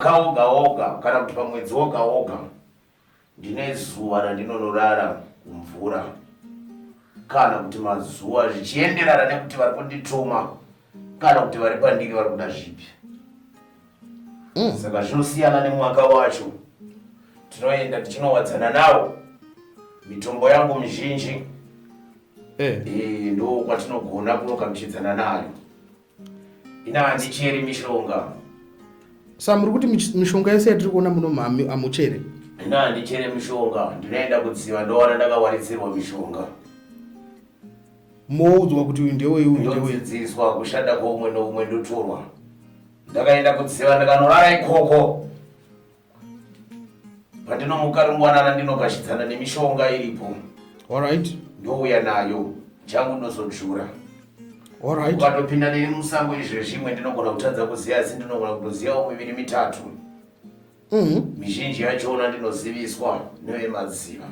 Mwaka woga woga kana kuti pamwedzi woga woga ndine zuva randinonorara kumvura kana kuti mazuva zvichienderana nekuti vari kundituma kana kuti vari pandiri vari kuda zvipi. Saka zvinosiyana nemwaka wacho. Tinoenda tichinowadzana nawo mitombo yangu mizhinji ndo kwatinogona kunokamuchidzana nayo. Ina handicheri mishonga. Sa muri kuti mishonga yese yatiri kuona muno hamuchere? Ina handichere mishonga, ndinoenda kudziva ndowana ndakawaridzirwa mishonga. Moudzwa kuti uyu ndewe uyu ndewe. Ndodzidziswa kushanda kwoumwe noumwe ndotorwa. Ndakaenda kudziva ndikanorara ikoko. Pandinomuka rungwanana ndinogashidzana nemishonga iripo. Alright. Ndouya nayo changu ndozodzvura. Alright. Ukatopinda neni musango izvezvimwe ndinogona kutadza kuziva asi ndinogona kutozivawo miviri mitatu. Mizhinji yachona ndinoziviswa nevemadziva.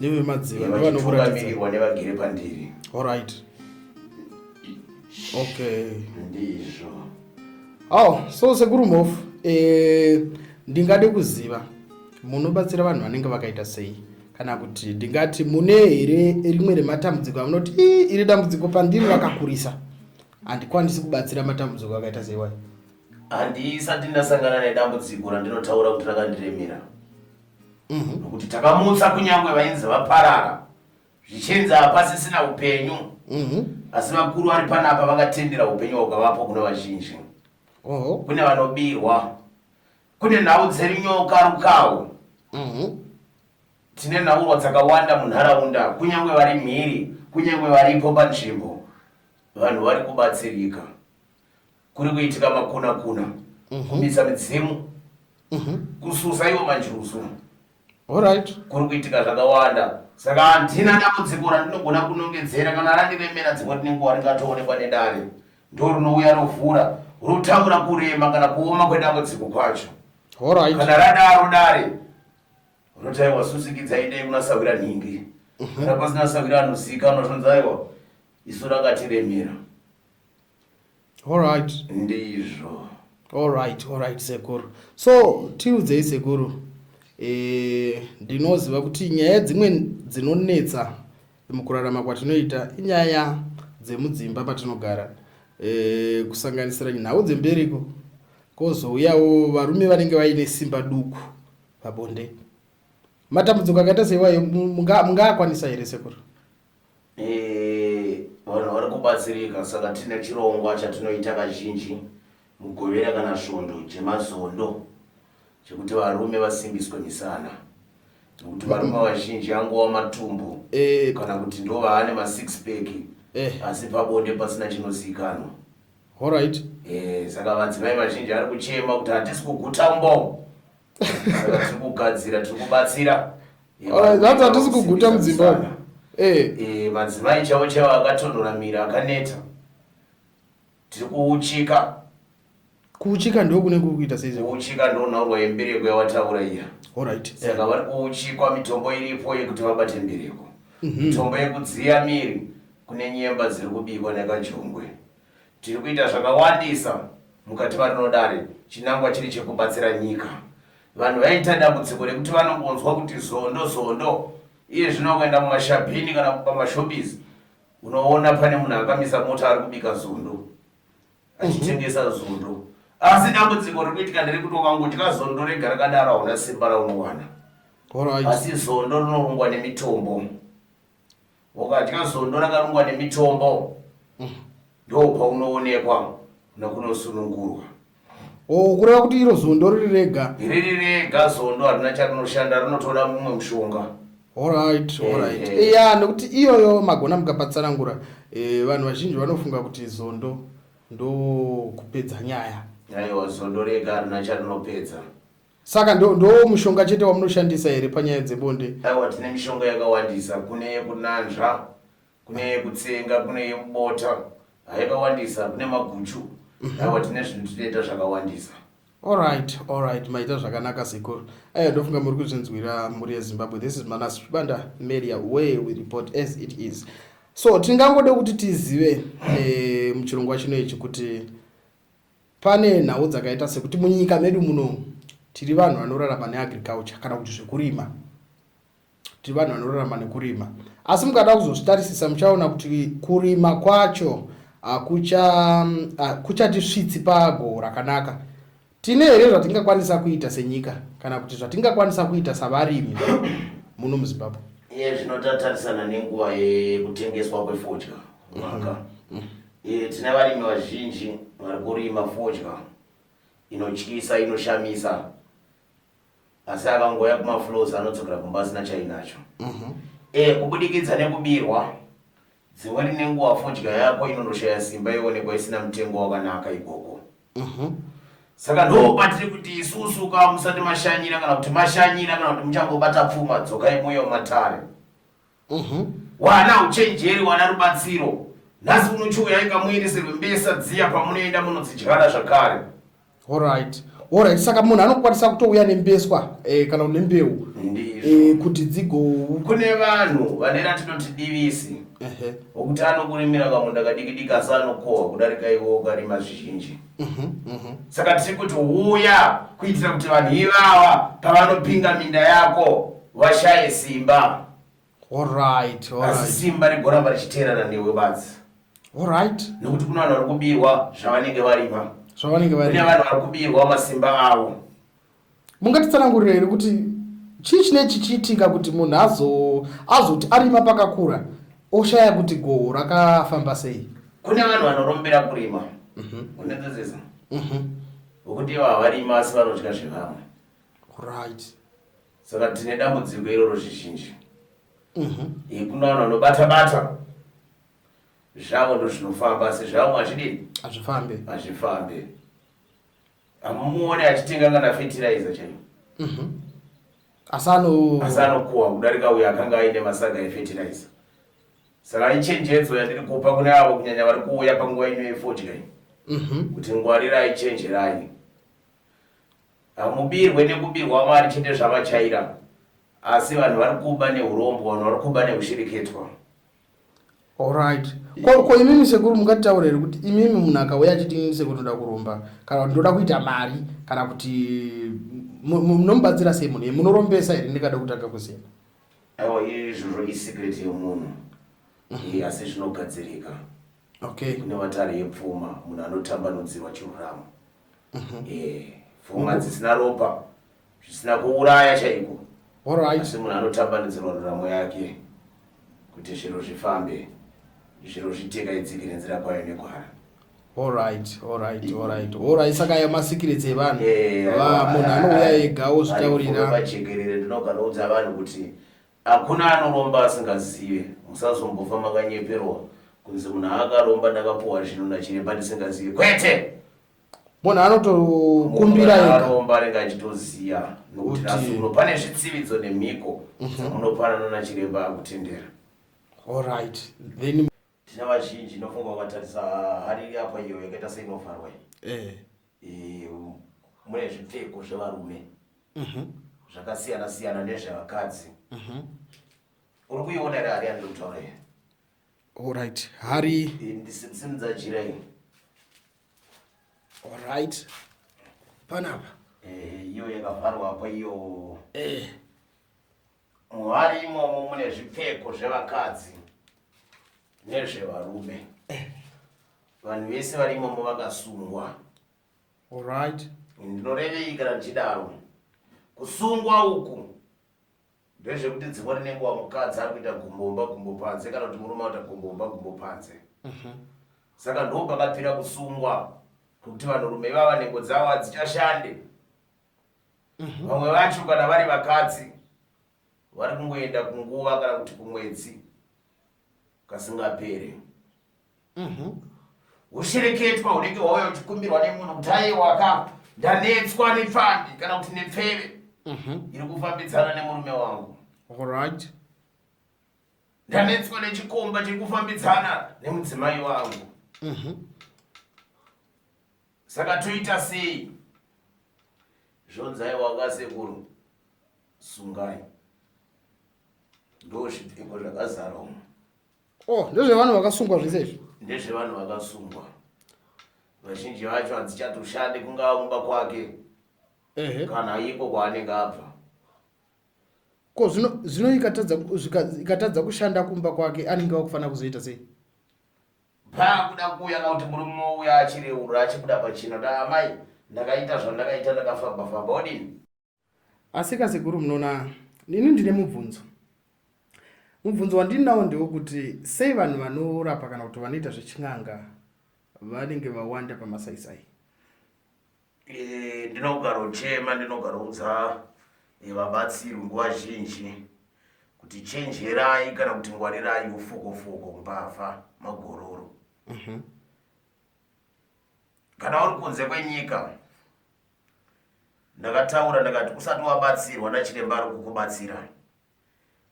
Nevemadziva ndovanokuratidzwa nevagere pandiri. Alright. Okay. Ndizvo. Oh, so sekuru Mhofu, eh, ndingade kuziva munobatsira vanhu vanenge vakaita sei kana kuti ndingati mune here rimwe rematambudziko amunoti ii iri dambudziko pandiri rakakurisa handikwanisi kubatsira matambudziko akaita seiwayo? Handisati ndasangana nedambudziko randinotaura kuti rakandiremera. Nokuti takamutsa kunyangwe vainzi vaparara zvichinzi hapasisina upenyu. Asi vakuru vari panapa vakatendera upenyu hwakavapo kune vazhinji. Kune vanobirwa, kune nhau dzerinyoka rukawo. Tine nhaurwa dzakawanda munharaunda, kunyangwe vari mhiri, kunyangwe varipo panzvimbo, vanhu vari kubatsirika. Kuri kuitika makuna kuna, kumisa midzimu, kususa iwo manjuzu. Alright. Kuri kuitika zvakawanda. Saka handina dambudziko randinogona kunongedzera kana randiremera dzimwe nenguva ringatoonekwa nedare. Ndo rinouya rovhura rotaura kurema kana kuoma kwedambudziko kwacho. Alright. Kana radaro dare rinoti aiwa susikidzai dei kuna sahwira nhingi. Kana pasina sahwira anozikanwa zvonzi aiwa isu rakatiremera. Alright. Ndizvo. Alright, alright sekuru. So tiudzei sekuru. Ndinoziva kuti nyaya dzimwe dzinonetsa mukurarama kwatinoita inyaya dzemudzimba patinogara. Kusanganisira nhau dzembereko kozouyawo varume vanenge vaine simba duku pabonde. Matambudziko akaita seiwayo mungaakwanisa here sekuru? Vanhu vari kubatsirika saka tine chirongwa chatinoita kazhinji Mugovera kana Svondo chemazondo chekuti varume vasimbiswe misana nokuti varume vazhinji angova matumbu kana kuti ndo vaane ma6 pack asi pabonde pasina chinozivikanwa. Alright. Saka madzimai mazhinji ari kuchema kuti hatisi kuguta mumba saka tiri kugadzira, tiri kubatsira. Zvanzi hatisi kuguta mudzimba. Madzimai chavo chaivo akatonhora mira akaneta, tiri kuuchika. Kuuchika ndo kune kuri kuita sei? Kuuchika ndo nhaurwa yembereko yawataura iya. Alright. Saka vari kuuchikwa, mitombo iripo yekuti vabate mbereko. Mitombo yekudziya miri, kune nyemba dziri kubikwa nekajongwe. Tiri kuita zvakawandisa mukati marinodare, chinangwa chiri chekubatsira nyika. Vanhu vaita dambudziko rekuti vanongonzwa kuti zondo zondo. Iye zvino ukaenda mumashabhini kana pamashopisi unoona pane munhu akamisa mota ari kubika zondo achitengesa zondo. Asi dambudziko riri kuitika nderekuti ukangodya zondo rega rakadaro hauna simba raunowana. Asi zondo rinorungwa nemitombo. Ukadya zondo rakarungwa nemitombo ndo paunoonekwa nekunosunungurwa. Oh, kureva kuti iro zondo riri rega? Riri rega zondo harina charinoshanda, rinotoda mumwe mushonga. Alright, alright. Ya, nekuti iyoyo magona mukapatsanangura. Vanhu vazhinji vanofunga kuti zondo ndo kupedza nyaya. Aiwa, zondo rega harina charinopedza. Saka ndo mushonga chete wamunoshandisa here panyaya dzebonde? Aiwa, tine mishonga yakawandisa. Kune yekunanzva, kune yekutsenga, kune yemubota, yakawandisa, kune maguchu. Aiwa, tine zvinhu tinoita zvakawandisa. Alright, alright, maita zvakanaka sekuru. Aiwa, ndofunga muri kuzvinzwira mhuri yeZimbabwe. This is Manas Chibanda Media where we report as it is. So tingangode kuti tizive muchirongwa chino ichi kuti pane nhau dzakaita sekuti munyika medu muno Tiri vanhu vanorarama neagriculture kana kuti zvekurima. Tiri vanhu vanorarama nekurima. Asi mukada kuzozvitarisisa muchaona kuti kurima kwacho hakuchatisvitsi pagoho rakanaka. Tine here zvatingakwanisa kuita senyika kana kuti zvatingakwanisa kuita savarimi muno muZimbabwe? Iye zvino tatarisana nenguva yekutengeswa kwefodya mwaka. Tine varimi vazhinji vari kurima fodya inotyisa, inoshamisa, asi akangouya kumafloors anodzokera kumba asina chainacho. Kubudikidza nekubirwa, dzimweni nenguva fodya yako inonoshaya simba ionekwa isina mutengo wakanaka ikoko. Saka ndo patiri kuti isusu ka musati mashanyira kana kuti mashanyira kana kuti muchangobata pfuma, dzokai muuye mumatare. Wana uchenjeri, wana rubatsiro. Nhasi unochiuya ikamuendeserwe mbesa dziya pamunoenda munodzidyara zvakare. Alright. Alright, saka munhu anokwanisa kutouya nembeswa kana nembeu Ndizvo. Kuti dzigo Kune vanhu vane ratinoti divisi, wokuti anokurimira kamunda kadiki-diki asi anokohwa kudarika iwe ukarima zvizhinji. Saka tiri kuti uya kuitira kuti vanhu ivava pavanopinga minda yako vashaye simba. Alright, Asi alright. simba rigoramba richiteerana newe badzi. Nekuti kuna vanhu vari kubirwa zvavanenge varima. Zvavanenge Kune varima. vanhu vari kubirwa masimba avo. Mungatitsanangurira here kuti chii chinenge chichiitika kuti munhu azoti arima pakakura oshaya kuti goho rakafamba sei? Kune vanhu vanorombera kurima. Unonzwisisa? Vokuti ivo havarima asi vanodya zvevamwe. Saka tine dambudziko iroro zvizhinji. Kuna vanhu vanobata-bata zvavo ndozvinofamba, asi zvavo hazvidini? Hazvifambi. Hazvifambi. Hamuone achitenga kana fertilizer chaiyo. Asi ano Asi anokohwa kudarika uyo akanga aine masaga efertilizer. Saka ichenjedzo yatiri kupa kune avo kunyanya vari kuuya panguva ino yefodya iyi. Kuti ngwarirai, chenjerai. Hamubirwe nekubirwa mari chete zvavachaira, asi vanhu vari kuba neurombo, vanhu vari kuba nekushereketwa. Alright. Ko imimi sekuru mungatitaura here kuti imimi munhu akauya achiti imimi sekuru ndoda kuromba kana kuti ndoda kuita mari kana kuti munomubatsira sei munhu? Munorombesa here ndingada kutanga kuziva? Aiwa, izvozvo isecret yemunhu. Asi zvinogadzirika. Kune matare yepfuma, munhu anotambanudzirwa chiruramo. Pfuma dzisina ropa, zvisina kuuraya chaiko. Asi munhu anotambanudzirwa ruramo yake kuti zviro zvifambe, zviro zvitekaidzike nenzira kwayo negwara. Alright. Saka aya masecrets evanhu. Munhu anouya ega ozvitaurira. Pajekerere ndinogara vanhu kuti hakuna anoromba asingazive. Musazombofa makanyeperwa kunzi munhu akaromba ndakapuwa zvinhu nachiremba ndisingazive. Kwete! Munhu anotokumbira ega. Aromba anenge achitoziya nokuti nhasi uno pane zvitsividzo nemhiko dzamunopanana nachiremba akutendera. Alright. Then Tine vazhinji inofunga ukatarisa hari apa iyo yakaita seinovharwa iyi. Mune zvipfeko zvevarume zvakasiyana siyana nezvevakadzi. Uri kuiona here hari yandiri kutaura iyi? Alright. Hari. Ndisimudza jira iyi. Alright. Panapa. Iyo yakavharwa apa iyo. Muhari imomo mune zvipfeko zvevakadzi nezvevarume. Vanhu vese vari imomo vakasungwa. Alright. Ndinorevei kana ndichidaro? Kusungwa uku ndezvekuti dzimwe rinenge mukadzi ari kuita gumbomba gumbo panze kana kuti murume akuita gumbomba gumbo panze. Saka ndo pakabvira kusungwa kwekuti vanhurume ivava nhengo dzavo hadzichashande. Vamwe vacho kana vari vakadzi vari kungoenda kunguva kana kuti kumwedzi kasingapere. Hushereketwa hunenge hwauya uchikumbirwa nemunhu kuti aiwa ka ndanetswa nepfambi kana kuti nepfeve iri kufambidzana nemurume wangu. Alright. Ndanetswa nechikomba chiri kufambidzana nemudzimai wangu. Saka toita sei? Zvonzi aiwa kasekuru sungai. Ndo zvipfeko zvakazara umu. Oh, ndezvevanhu vakasungwa zvese izvi? Ndezvevanhu vakasungwa. Vazhinji vacho hadzichatoshande kungava kumba kwake. Ehe. Kana iko kwaanenge abva. Ko zvino zvino ikatadza zvika- ikatadza kushanda kumba kwake anenge wakufanira kuzoita sei? Paakuda kuuya kana kuti murume uya achireurura achibuda pachena kuti amai ndakaita zvandakaita ndakafamba famba odini? Asi ka sekuru munoona ini ndine mubvunzo. Mubvunzo wandinawo ndewekuti sei vanhu vanorapa kana kuti vanoita zvechin'anga vanenge vawanda pamasaisai? E, ndinogarochema ndinogaroudza e, vabatsiri nguva zhinji kuti chenjerai kana kuti ngwarirai ufokofoko mbavha magororo. Kana uri kunze kwenyika ndakataura ndakati usati wabatsirwa nachiremba ari kukubatsira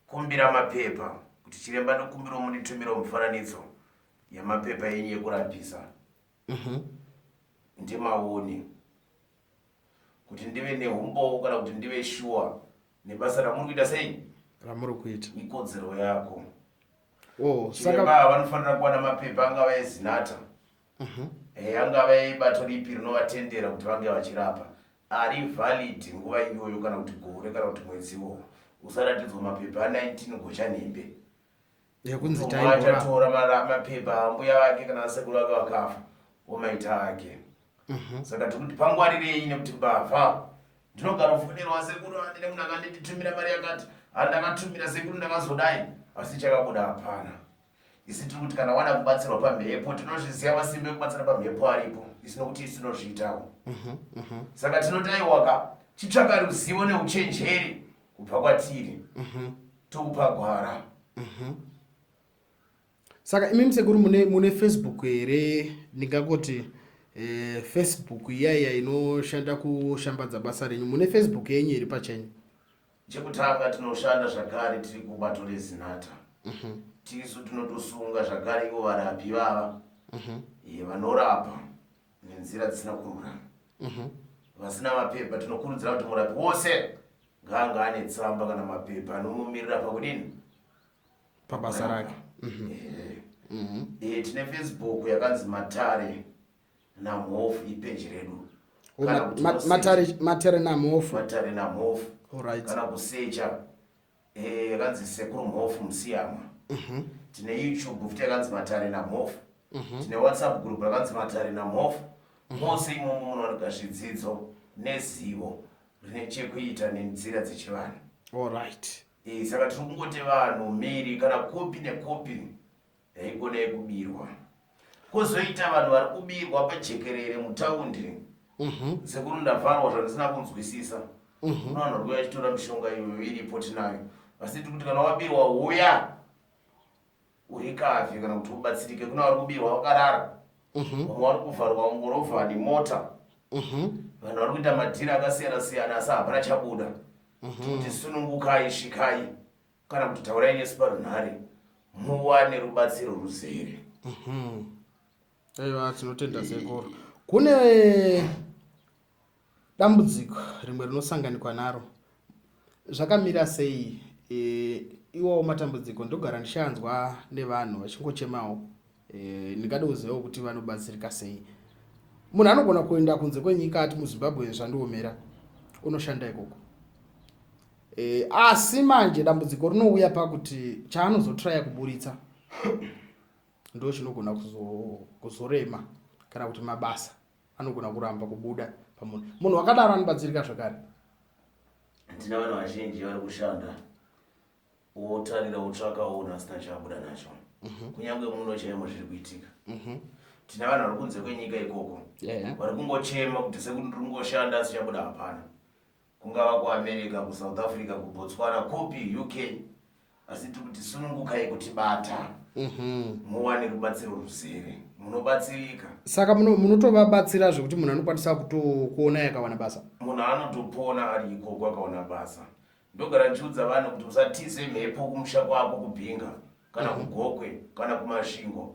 kumbira mapepa kuti chiremba ndokumbira munditumira mufananidzo yemapepa enyu yekurapisa. Ndimaone kuti ndive neumbowo kana kuti ndive shuwa nebasa ramuri kuita sei ramuri kuita. Ikodzero yako. Oh, chiremba saka vanofanira kuwana mapepa angava eZinatha, angava ebato ripi rinovatendera kuti vange vachirapa ari valid nguva iyoyo kana kuti gore kana kuti mwedzi iwowo. Usaratidzwa mapepa a19 gochanhembe. Yekunzi Mumwe taimbora. achatora mapepa ambuya vake kana asekuru vake vakafa omaita ake. Saka tiri kuti pangwarirei nekuti mbavha. Ndinogara kufonerwa sekuru andine munhu akanditumira mari yakati handakatumira sekuru ndakazodai asi chakabuda hapana. Isi tiri kuti kana wada kubatsirwa pamhepo tinozviziva masimba ekubatsira pamhepo aripo isi nokuti isi tinozviitawo. Saka tinoti aiwaka chitsvaka ruzivo neuchenjeri kubva kwatiri tokupa gwara. Saka imi sekuru mune Facebook here? Ndingangoti Facebook iya inoshanda kushambadza basa renyu. Mune Facebook yenyu iri pachenyu? Chekutanga tinoshanda zvakare tiri kubato reZinatha. Tisu tinotosunga zvakare ivo varapi vava vanorapa nenzira dzisina kururama vasina mapepa. Tinokurudzira kuti murapi wose ngaanga ane tsamba kana mapepa anomumirira pakudini pabasa rake. Tine Facebook yakanzi Matare naMhofu, ipeji redu. Oh, Kana kuti unosecha Matare naMhofu. Matare naMhofu. Alright. Kana kusecha yakanzi Sekuru Mhofu Musiyama. Tine YouTube futi yakanzi Matare naMhofu. Tine WhatsApp group rakanzi Matare naMhofu. Mose imomo munowanika zvidzidzo nezivo rine chekuita nenzira dzechivanhu. Alright. Saka tiri kungoti vanhu mhiri kana kupi nekupi haikona yekubirwa. Kwozoita vanhu vari kubirwa pajekerere mutaundi. Sekuru ndavharwa zvandisina kunzwisisa. Kuna vanhu vari kuuya vachitora mishonga iyoyo iripo tinayo. Asi tiri kuti kana wabirwa huya urikavhe kana kuti ubatsirike. Kuna vari kubirwa vakarara. Vamwe vari kuvharwa murovhani mota. Vanhu vari kuita madhiri akasiyana siyana asi hapana chabuda. Tikuti sunungukai, svikai kana kuti taurai nesu parunhare muwane rubatsiro ruzere. Aiwa, tinotenda sekuru. Kune dambudziko rimwe rinosanganikwa naro. Zvakamira sei iwawo matambudziko ndogara ndichanzwa nevanhu vachingochemawo ndingade kuzivawo kuti vanobatsirika sei. Munhu anogona kuenda kunze kwenyika ati muZimbabwe zvandiomera, unoshanda ikoko. Asi manje dambudziko rinouya pakuti chaanozotraya kuburitsa ndo chinogona kuzorema kana kuti mabasa anogona kuramba kubuda pamunhu. Munhu wakadaro anobatsirika zvakare? Tina vanhu vazhinji vari kushanda wotarira wotsvaka woona asina chaabuda nacho. Kunyange muno chaimo zviri kuitika. Tina vanhu vari kunze kwenyika ikoko vari kungochema kuti sekuti ndiri kungoshanda asi chabuda hapana. Kungava kuAmerica, kuSouth Africa, kuBotswana, kupi, UK, asi tiri kuti sunungukai kutibata muwane rubatsiro ruzere, munobatsirika. Saka munotovabatsira zvekuti munhu anokwanisa kutokuona yakawana basa? Munhu anotopona ari ikoko akaona basa. Ndogara ndichiudza vanhu kuti usatize mhepo kumusha kwako kuBhinga kana kuGokwe kana kuMasvingo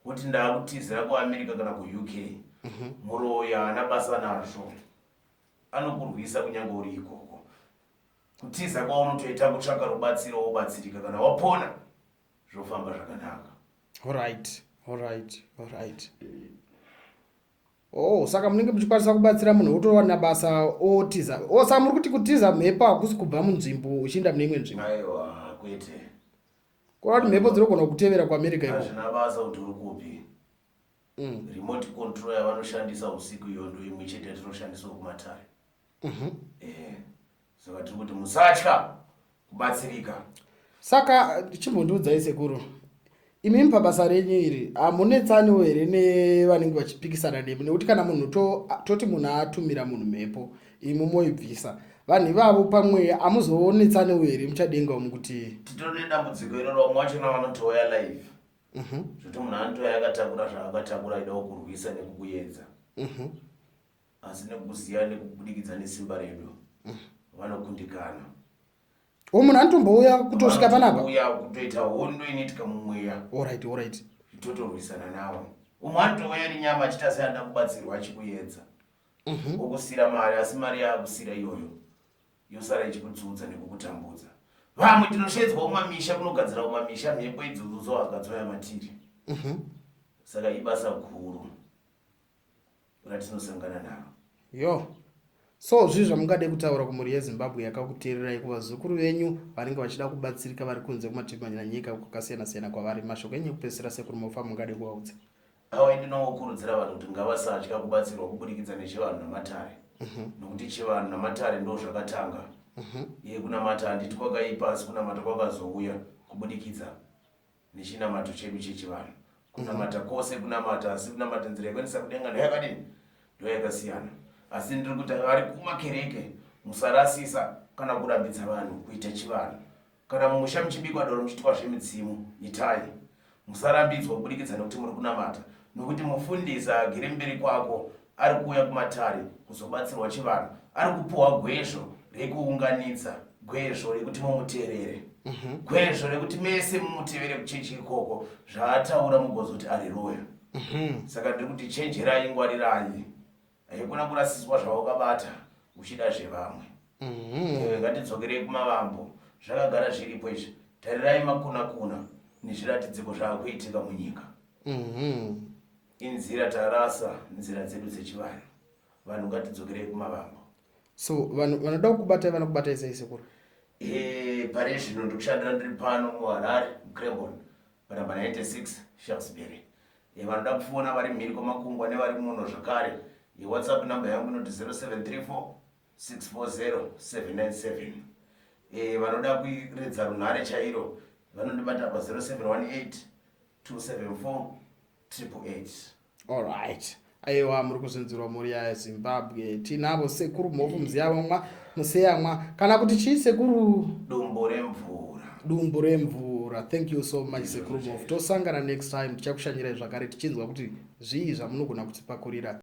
kuti ndaakutizira kuAmerica kana kuUK. Muroyi haana basa nazvo, anokurwisa kunyange uri ikoko. Kutiza kwaunotoita kutsvaka rubatsiro wobatsirika, kana wapona zvofamba zvakanaka. Alright. Oh, saka munenge muchikwanisa kubatsira munhu otowana basa otiza. Oh, saka muri kuti kutiza mhepo hakusi kubva munzvimbo uchienda mune imwe nzvimbo. Aiwa, kwete. Kureva kuti mhepo dzinogona kutevera kuAmerica ikoko. Hazvina basa kuti uri kupi. Remote control yavanoshandisa usiku iyo ndo imwe chete yatinoshandisawo kumatare. Eh, saka tiri kuti musatya kubatsirika. Saka chimbondiudzai sekuru, imimi pabasa renyu iri hamunetsaniwo here nevanenge vachipikisana nemi? Nekuti kana munhu to, toti munhu atumira munhu mhepo, imi moibvisa, vanhu ivavo pamwe hamuzoonetsaniwo here muchadenga umu kuti Titori nedambudziko iroro, vamwe vachona vanotouya live. Zvekuti munhu anotouya akatakura zvaakatakura aida kukurwisa nekukuedza. Asi nekuziva nekubudikidza nesimba redu vanokundikana. O, munhu anotombouya kutosvika panapa? Uya kutoita hondo inoitika mumweya. Alright, alright. Totorwisana navo. Umwe anotouya iri nyama achiita seanoda kubatsirwa achikuedza. Okusira mari, asi mari yaakusira iyoyo yosara ichikudzudza nekukutambudza. Vamwe tinoshedzwa kumamisha kunogadzira kumamisha mhepo idzodzo dzohakadzouya matiri. Saka ibasa guru ratinosangana naro. Yo. So zvii zvamungade kutaura kumhuri yeZimbabwe yakakuteererai, kuvazukuru venyu vanenge vachida kubatsirika vari kunze kumativi mana nyika kwakasiyana siyana kwavari? Mashoko enyu ekupedzisira sekuru Mofa mungade kuvaudza? Awa, ndinongokurudzira vanhu kuti ngavasatya kubatsirwa kubudikidza nechivanhu namatare, nokuti chivanhu namatare ndo zvakatanga. Iye kunamata handiti kwakaipa, asi kunamata kwakazouya kubudikidza nechinamato chedu chechivanhu. Kunamata kwose kunamata, asi kunamata nzira yekuendesa kudenga ndo yakadini, ndo yakasiyana. Asi ndiri kuti vari kumakereke, musarasisa kana kurambidza vanhu kuita chivanhu. Kana mumusha muchibikwa doro muchiitwa zvemidzimu, itai. Musarambidzwa kubudikidza nekuti muri kunamata, nokuti mufundisi agere mberi kwako ari kuuya kumatare kuzobatsirwa chivanhu, ari kupuhwa gwezvo rekuunganidza, gwezvo rekuti mumuteerere, gwezvo rekuti mese mumutevere kuchechi ikoko, zvaataura mugozoti areruya. Saka ndiri kuti chenjerai, ngwarirai, haikona kurasiswa zvawakabata uchida zvevamwe. Ngatidzokerei kumavambo, zvakagara zviripo izvi. Tarirai makuna kuna nezviratidziko zvaakuitika munyika. Inzira tarasa nzira dzedu dzechivanhu. Vanhu ngatidzokerei kumavambo. So vanhu vanoda kukubatai vanokubatai sei sekuru? Pari zvino ndikushandira ndiri pano muHarare, muCrembon, panamba 96 Shaftesbury. Vanoda kufona vari mhiri kwamakungwa nevari muno zvakare, WhatsApp number yangu inoti 0734 640 797. Vanoda kuredza runhare chairo vanondibata pa 0718 274 888. Alright. Aiwa, muri kuzvinzirwa mhuri yaZimbabwe. Tinavo sekuru Mhofu Muziyamwa, Museyamwa, kana kuti chii sekuru? Dumbu remvura. Dumbu remvura. Thank you so much sekuru Mhofu. Tosangana next time, tichakushanyirai zvakare tichinzwa kuti zvii zvamunogona kutipakurira.